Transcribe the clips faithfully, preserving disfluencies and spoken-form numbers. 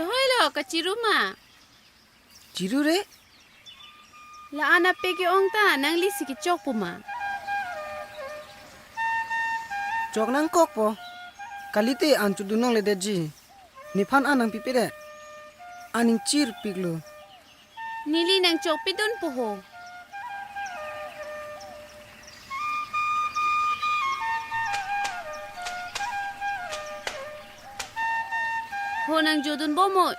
Hoilo, kachiru ma? Chiru re? La-an ape ke-ong ta, nangli si kechokpo ma? Chok nangkokpo. Kalite an chodun longledetji. Nephan an nangpipe de. An ingchirpiklo. Neli nangchokpidunpo ho. Ho nangjodunbom oi.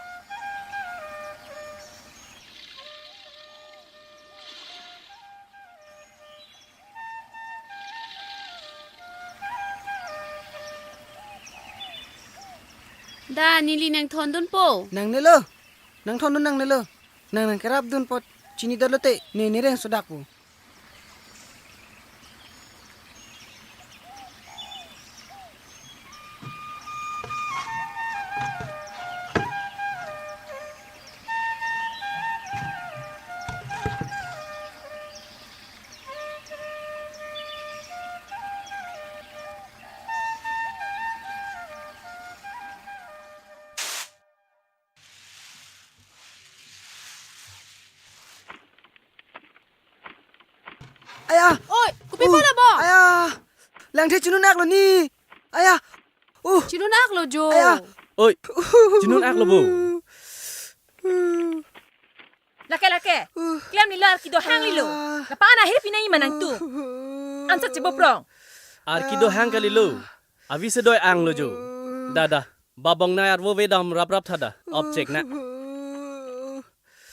Da, neli nangthondunpo. Nangnelo. Nangthondun nangnelo. Nang nangkerapdun apot chinidetlote, ne nereng sodakpo. Aya! Oi, kopi Uh, pala bo? Aya! Langthe chinun-aklo ni. Aya! Uh! Chinun-aklo jo. Aya! Oi, chinun-aklo bo. Lake, lake. Uh. Klemlelo, ar kedo hanglelo. Ah. Lapu-an ahir pinai ma nangtum. Uh. Ansak cheboprong. Ar kedo hang kalilo. Avi sedoi anglo jo. Da, da. Ba bongnai arvo avedam raprap tha da. Op chek na.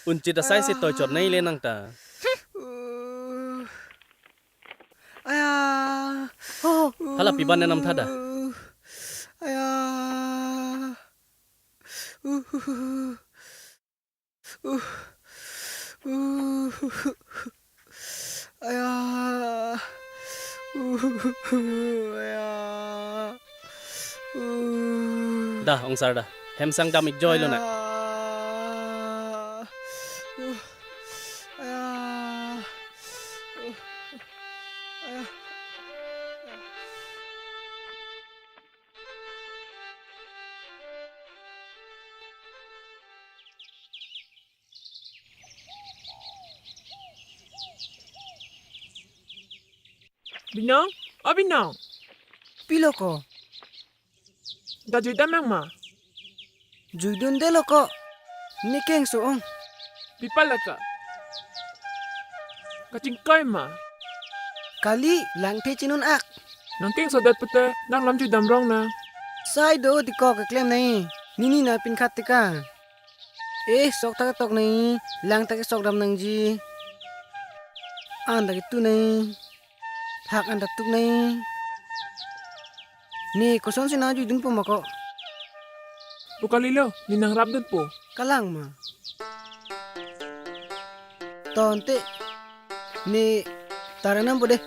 Unchit asai si toichot nai le nang ta. Aya. Ho. Hala piban nenam tha da. Aya. Aya. Aya. Da, ongsar da. Hem sangdam-ik joilo na. Aya. Aya. Aya. Binong, o Binong. Pilo ko? Ga juidam nang ma? Juidunde lo ko. Ne kengso ong. Pi pala ka? Kachingkoi ma? Kali, langthe chinun-ak. Nang kengsodet pute, nang lam juidam rong na. Sai do di ko keklem nai. Nini na pinkhat tika. Eh, sok ta ketok nai, lang ta kesokdam nangji. An ta ketu nai. Phak an ta tuk nai. Ne kosonsi nangjuidunpo ma ko? Pu kalilo, ne nangrapdunpo. Kalang ma. Tangte, ne taranampo de.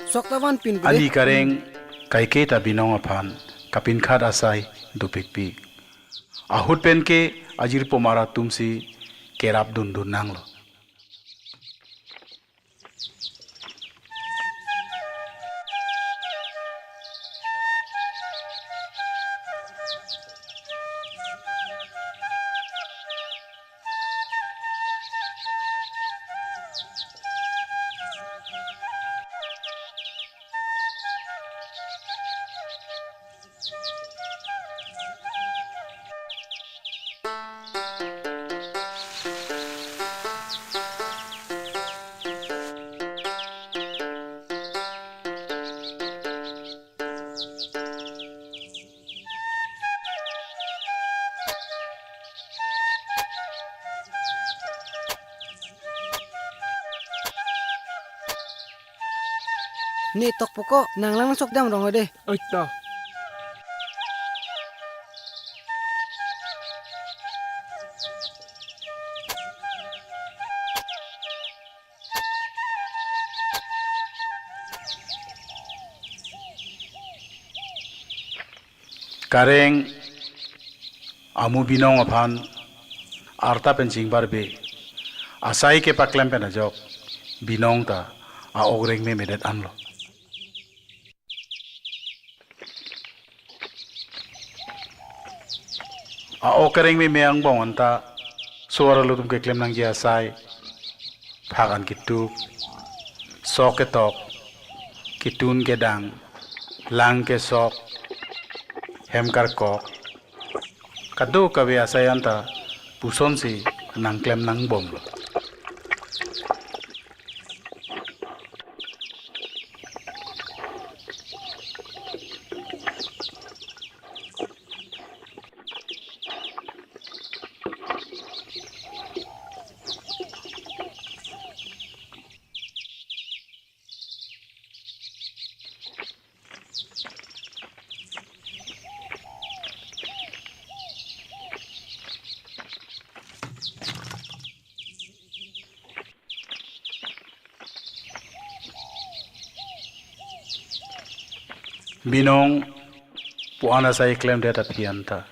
Sok ta vanpinpo de. Ali Kareng kaiketa Binong aphan kapinkhat asai dopikpik. Ahut pen ke ajirpo mar atumsi kerapdundun nanglo. Ne tokpo ko, nang lang sok dam rong de. Oi to. Kareng amu Binong aphan arta pen chingbarbe asai kepaklem pen ajok Binong ta a-ok rengmemedet anlo. A-ok kereng meme angbong anta so-arlo atum keklem nangji asai, phak an ketuk, sok ketok, ketun kedang, lang kesok, hem karkok, kadokave asai anta pusonsi nangklem nangbomlo. Binong pu-an asai klemdet aphi anta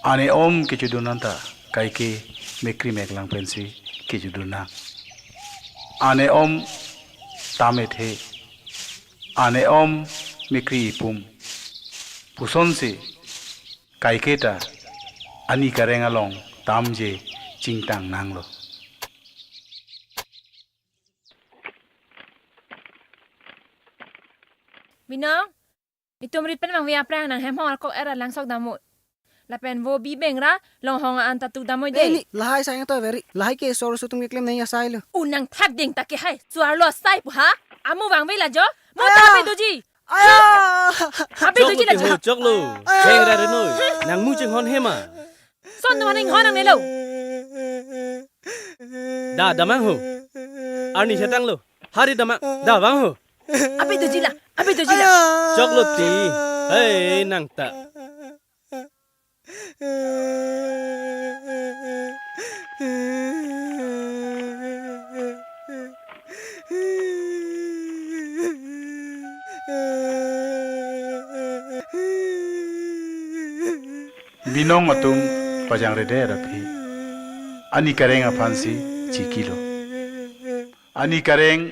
ane om kechudun anta kaike mekri meklang pensi kechudun nang. Ane om tam ethe, ane om mekri ipum pusonsi kaiketa ani kareng along tamje chingtang nanglo. Binong, itum rit pen vangve aphrang nang hem hong arkok era langsok damnon. Lapen vo bi bengra long hong an ta tuk damnon. Dei, dei. Lahai asai to veri. Lahai ke so-arlo atum keklem nangji asai lo. Unang thak ding ta ke hai. So-arlo asai pu ha. Amu vangve la jo. Mo ta ape doji. Aya! Ape doji la jo. Choklo, choklo. Aya! Hengra renoi. Nang mu chinghon hema. Son nu haning hon ang nelo. Da, damang ho. Arni chetanglo. Hari damang. Da vang ho. Ape doji la. Ape doji la. Aya! Choklo ti. Hei, nang ta. Binong atum pajangredet aphi ani kareng aphansi chikilo. Ani kareng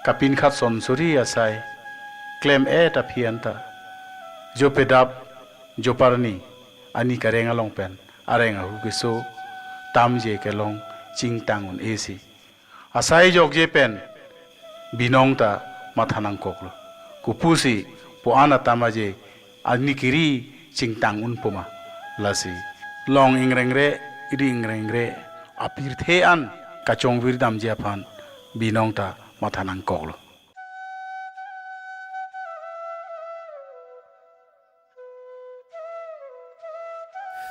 kapinkhat son suri asai klem-et aphi anta, jope dap joparni ani kareng along pen areng ahu keso tamje kelong chingtang un-esi. Asai jokje pen Binong ta matha nangkoklo. Kopusi pu-an atama je ani kiri chingtang un puma. Lasi long ingrengre, ri ingrengre, apirthe an kachongvir damji aphan Binong ta matha nangkoklo.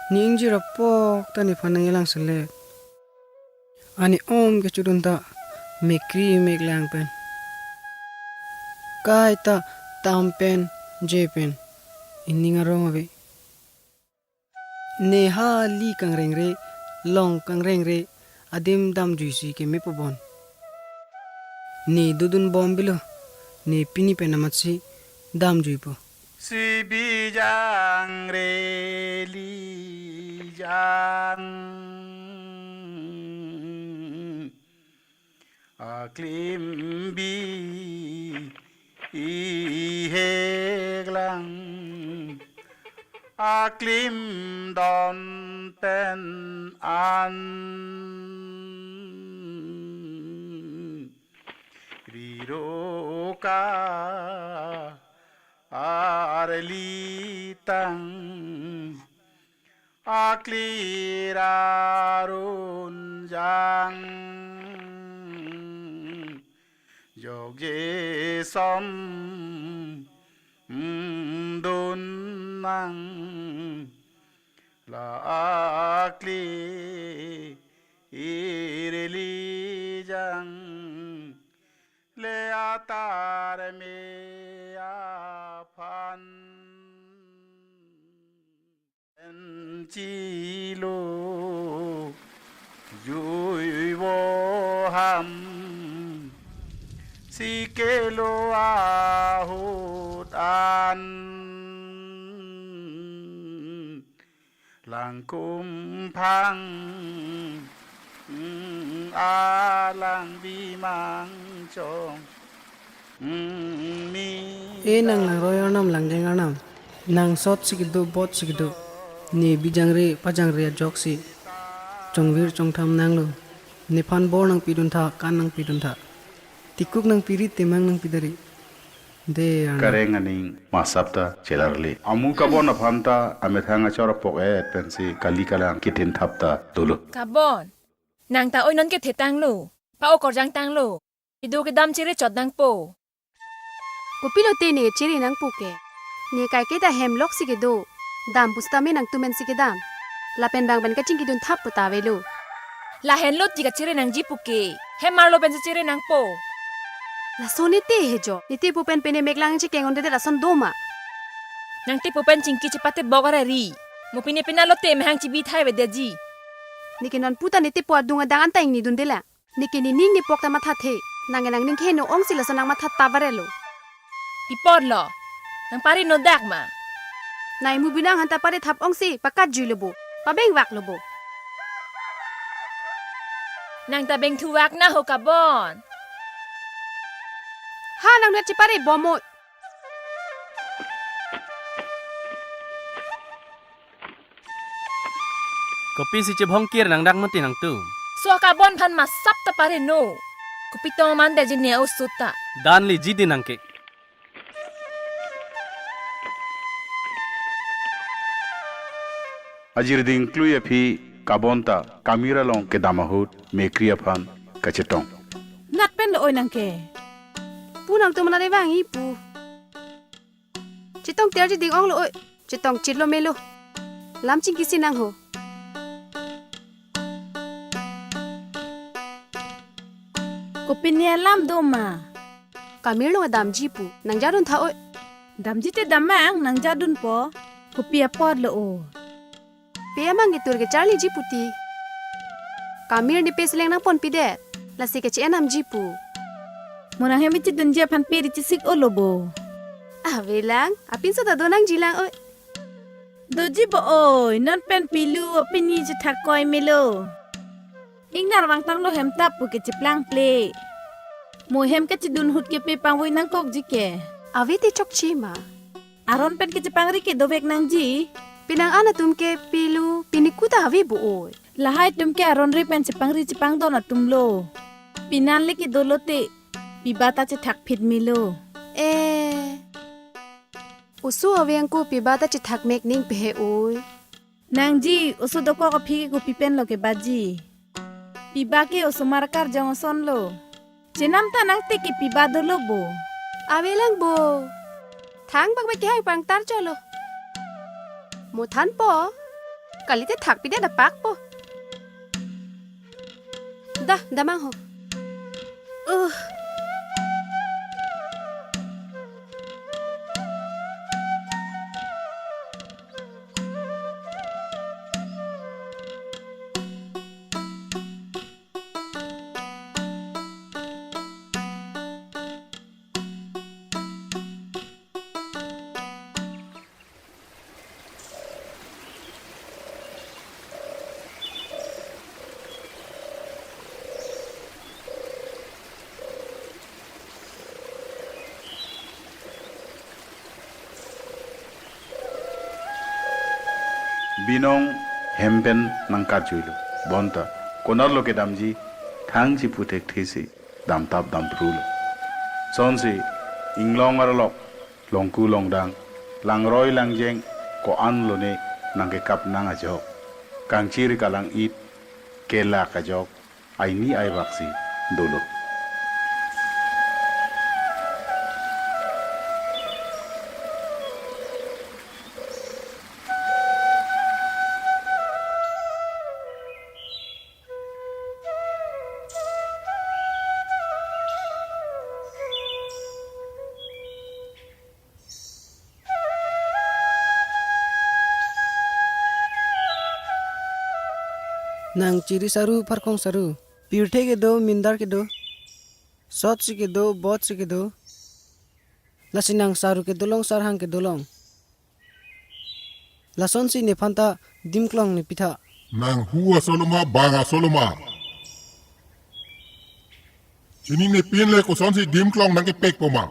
Ne ingjir apot ta nephan nangkelang selek. Ani om kechudun ta mekri meklang pen. Kaita tam pen je pen. Ining arong ave. Ne hali kangrengre, long kangrengre, adim damjuisi keme pobon. Ne dodun bom bilo, ne pini pen amatsi damjuipo. Si bijang re lijang. Aklim bi iheklang, aklim don pen an riroka arlitang. Aklir arunjang jokje som dun nang la aklir lijang le atar me aphan. Enchilo juivo ham, sikelo ahut an, langkum phang, mm, alang bimang chong, mm, mi. E nang langroi arnam, langjeng arnam, nang sot si kedo, bot si kedo. Ne bijangre pajangre ajoksi chongvir chongtham nanglo. Nephan bor nangpiduntha, kan nangpiduntha. Tikuk nangpiri, temang nangpidari. De Arnam. Kareng aning masap ta chelarle. Amu Kabon aphan ta amethang achor apok-et pensi kali kalang kithin thap ta dolo. Kabon, nang ta oi non kethe tanglo, pa-o korjang tanglo. Kedo kedam chere chot nangpo. Kopilo te ne chere nangpo ke? Ne kaike ta hem loksi kedo. Dam pusitame nangtum pensi kedam. Lapen bang pen kachingkidun thap puta avelo. Lahenlo ti kachere nangji pu ke. Hem marlo pensi chere nangpo. Lason ne te he jo. Ne tepo pen pene meklang chekeng un'edet lason doma. Nang tepo pen chingki chepate bok arari. Mo pine pina lote mehang chibi thai avedeji. Neke non puta ne tepo adung adang anta ingniduntela. Neke nening nepok ta mathathe. Nang nangning keheno ongsi lason nangmatha ta varelo. Pi apotlo? Nangpare nodak ma? Nai mu binang hanta pare thap ongsi pakatjuilo bo. Pabengvaklo bo. Nang ta bengthuvak na ho Kabon. Ha nang nuat chepare bomoi. Kopisi chebhongkir nangdak mati nangtum? So Kabon aphan masap ta pareno. Kopi tong man de jine oso ta. Dan li jidi nangke. Ajirding klui aphi Kabon ta kamir along kedam ahut mekri aphan kachetong. Nat pen do oi nangke. Pu nangtum nat evang i pu. Chetong ter cheding onglo oi. Chetong chitlo melo. Lam chingkisi nang ho. Kopine alam doma? Kamir along damji pu. Nangjaduntha oi. Damji te damang, nangjadunpo. Kopi apotlo o? Pe amang ketur kecharliji pu ti. Kamir ne pe seleng nangponpidet. Lasi ke che-en damji pu. Mo nang hem ichidunji aphan pe ri chesik olo bo. Avelang, apinso ta do nangjilang oi. Doji bo oi, non pen pilu apini chethak koi melo. Ingnar vangtanglo hem tap pu ke cheplang ple. Mo hem kachidun ahut ke pe pangvoi nangkokji ke. Ave te chokche ma. Aron pen kechepangri ke dovek nangji. Penang an atum ke pilu piniku ta ave bo oi. Lahai atum ke aron ri pen chepangri chepangdon atumlo. Pinan le kedolo te piba ta chethak phit melo. Eh. Oso ave angko piba ta chethak mek ning pehe oi. Nangji, oso dokok aphi ke kopi penlo kebaji? Piba ke osomar karjong asonlo. Chenam ta nangte ke piba dolo bo. Avelang bo. Thangbak bak kehai pangtar cholo. Mo thanpo. Kalite thakpidet apakpo. Dah, damang ho. Uh. Binong hem pen nangkarjuilo. Bonta konatlo kedamji thang chipu thekthesi damtap damphrulo. Sonsi inglong arlok, longku longdang, langroi langjeng ko-an lone nangkekap nang ajok. Kangchir kalang-it, kelak ajok, aini aivaksi dolo. Nang chiri saru, pharkhong saru. Pirthe kedo, mindar kedo. Sotsi kedo, botsi kedo. Lasi nang saru kedolong, sarhang kedolong. Lasonsi nephan ta dimklong nepitha. Nang hu asoloma, bang asoloma. Chini nepin le kosonsi dimklong nangkepekpo ma?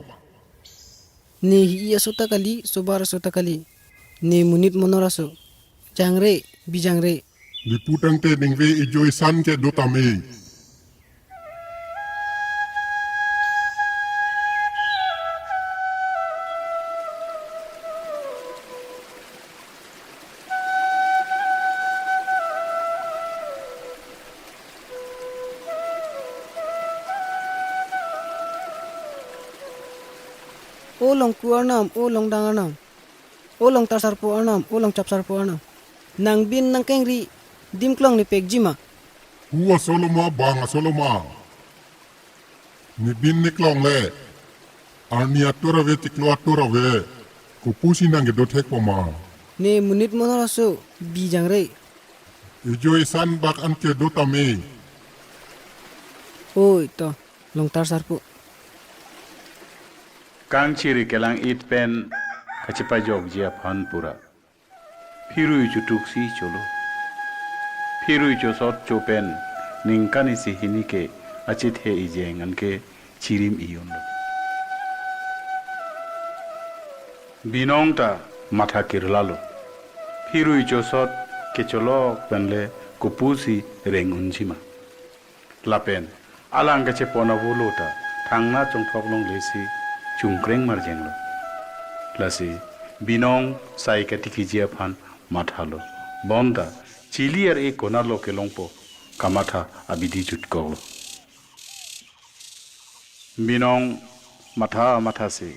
Ne hi-i aso ta kali, sobar aso ta kali. Ne monit monor aso. Jangre, bijangre. Lipu tangte ningve ijo isan ke do tame. O Longku Arnam, o Longdang Arnam, o Longtar Sarpo Arnam, o Longchap Sarpo Arnam. Nangbin nangkengri, dim klong nepekji ma? Hu asolo ma, bang asolo ma? Nebin neklong le. Arni atur ave, chiklo atur ave. Kopusi nangkedo thekpo ma? Ne monit monor aso, bijangre. Ijo isan bak an ke do tame. Oi to, Longtar Sarpo. Kangchiri kelang-it pen kachepajokji aphan pura phirui chotuksi cholo. Phirui chosot cho pen ningkan isi hini ke achethe ijeng anke chirim iyonlo. Binong ta matha kirlalo. Phirui chosot kecholok penle kopusi reng unji ma? Lapen alang kachepon avo lo ta thangnath chongthok longlesi chungkreng marjenglo. Lasi Binong sai katikiji aphan mathalo. Bonta chili ar-e konatlo kelongpo, kamatha abidi jutkoklo. Binong matha mathasi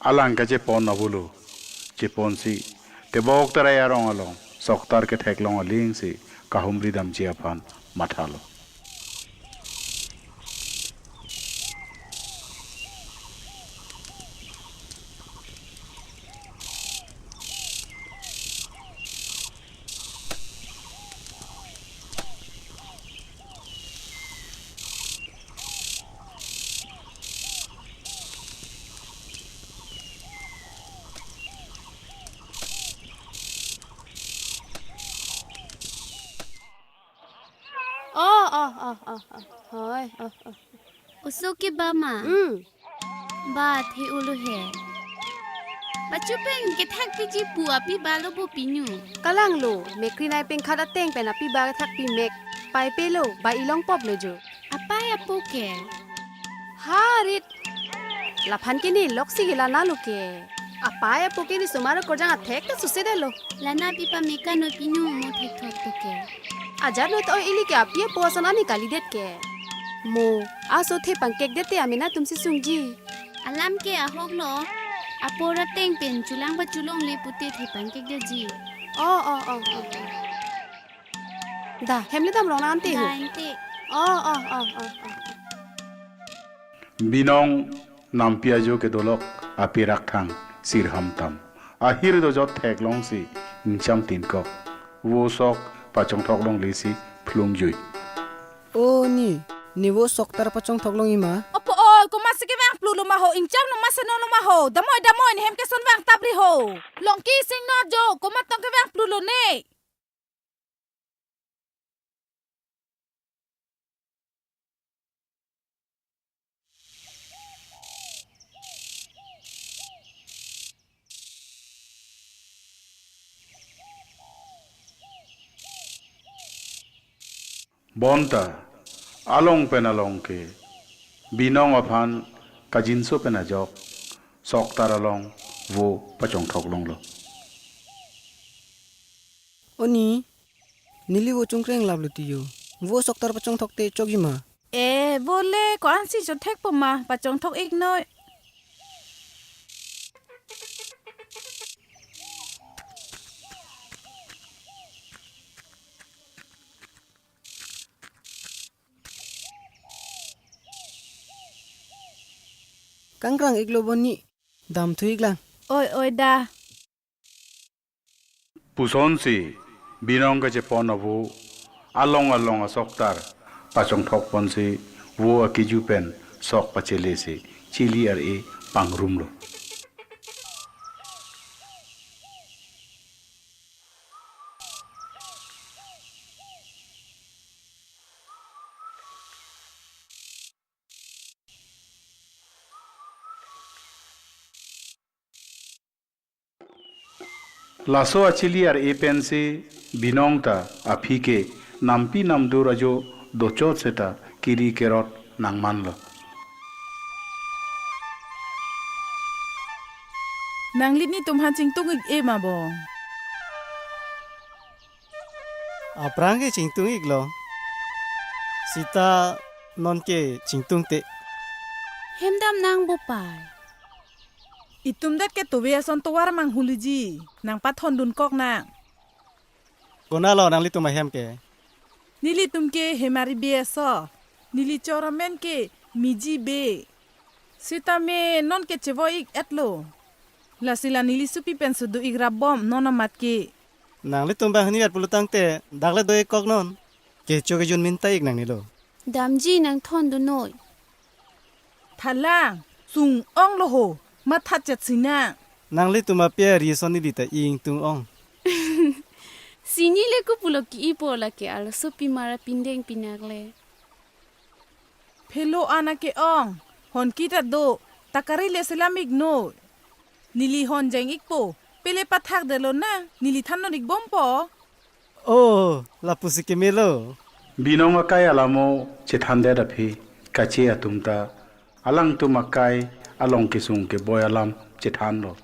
alang kachepon avo lo cheponsi tebok tarai arong along soktar ketheklong alingsi kahumri damji aphan mathalo. Oh, oh, oh, oh, oh. Hoi, oh, oh. Oso ke ba ma? Hmm. Ba the ulo he. Pachu pen kethakpiji pu api balo bo pinu. Kalanglo, mekri nai pengkhat ateng pen api ba kethakpi mek. Pai pelo, ba ilong pop lo jo. Apai apo ke? Harit. Laphan ke ne loksi ke lana lo ke. Apai apo ke ne somar korjang athek ta susedetlo. Lana pi pameka noi pinu mo thekthok to ke. Ajat noi to ili ke api apo ason ani kalidet ke. Mo, aso thepangkekdet te amena atumsi sungji. Alam ke ahok lo. Apor ateng pen chulang ba chulongle pute thepangkekdetji. Oh, oh, oh, oh, oh. Da, hem le dam rong nang ante ho. Da, ante. Oh, oh, oh, oh, oh. Binong nampi ajo kedolok apirak thang sirham tam. Ahir dojot theklongsi ingcham tinkok. Vo sok pachongthok longlesi phlungjui. O ni, ne vo soktar pachongthok longji ma? Opo oi, komatsi kevang plu lo ma ho, ingcham lo ma seno lo ma ho. Damoi, damoi, ne hem keson vang tapri ho. Longki sing no jo, komat tong kevang plu lo ne. Bonta along pen along ke Binong aphan kajinso pen ajok soktar along vo pachongthok longlo. O ni, neli vo chungkreng laplo tiyo. Vo soktar pachongthok te chokji ma? E, vo le ko-ansi chothekpo ma, pachongthok ik noi. Kangkrang iklo bo ni, damthu iklang. Oi, oi da. Pusonsi Binong kachepon avo along along asoktar pachongthok ponsi vo akiju pen sok pachelesi chili ar-e pangrumlo. Laso achili ar-e pensi Binong ta aphi ke nampi namdur ajo dochot seta kiri kerot nangmanlo. Nangli nitum aphan chingtung ik-e ma bo? Aphrang ke chingtung iklo. Sita non ke chingtung te. Hemdam nang bo pai. Itum det ke tovar ason tovar manghuliji. Nangpathondun kok nang. Konatlo nanglitum ahem ke? Nelitum ke Hemari Bey aso. Neli chor amen ke Miji Bey. Sitame non ke chevo ik-etlo. Lasi la neli sopi pen sudu ik rap bom non amat ke. Nanglitum banghini at pulotangte dak le do ik kok non. Kecho kejun minta ik nangnelo. Damji nangthondun noi. Thalang, sung-onglo ho, mathat chat sinang. Nanglitum ape ari ason neli ta ingtung-ong. Sini le kopulo ki-ipo lake arlosopimar apindeng pinak le. Phelo ana ke-ong, hon kita do, ta kari le selam ik noi. Neli hon jeng ikpo, pele pathak detlo na, neli thandun ik bompo. Oh, lapusi kemelo. Binong akai alamo chethandet aphi, kache atum ta alangtum akai along kesung keboi alam chethanlo.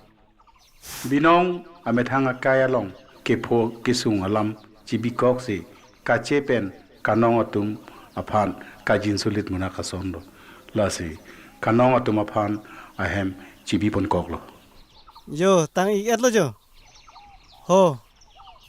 Binong amethang akai along kepho kesung alam chibikoksi kache pen kanong atum aphan kajinsulit munak asonlo. Lasi kanong atum aphan ahem chibiponkoklo. Jo, tang ik-etlo jo. Ho,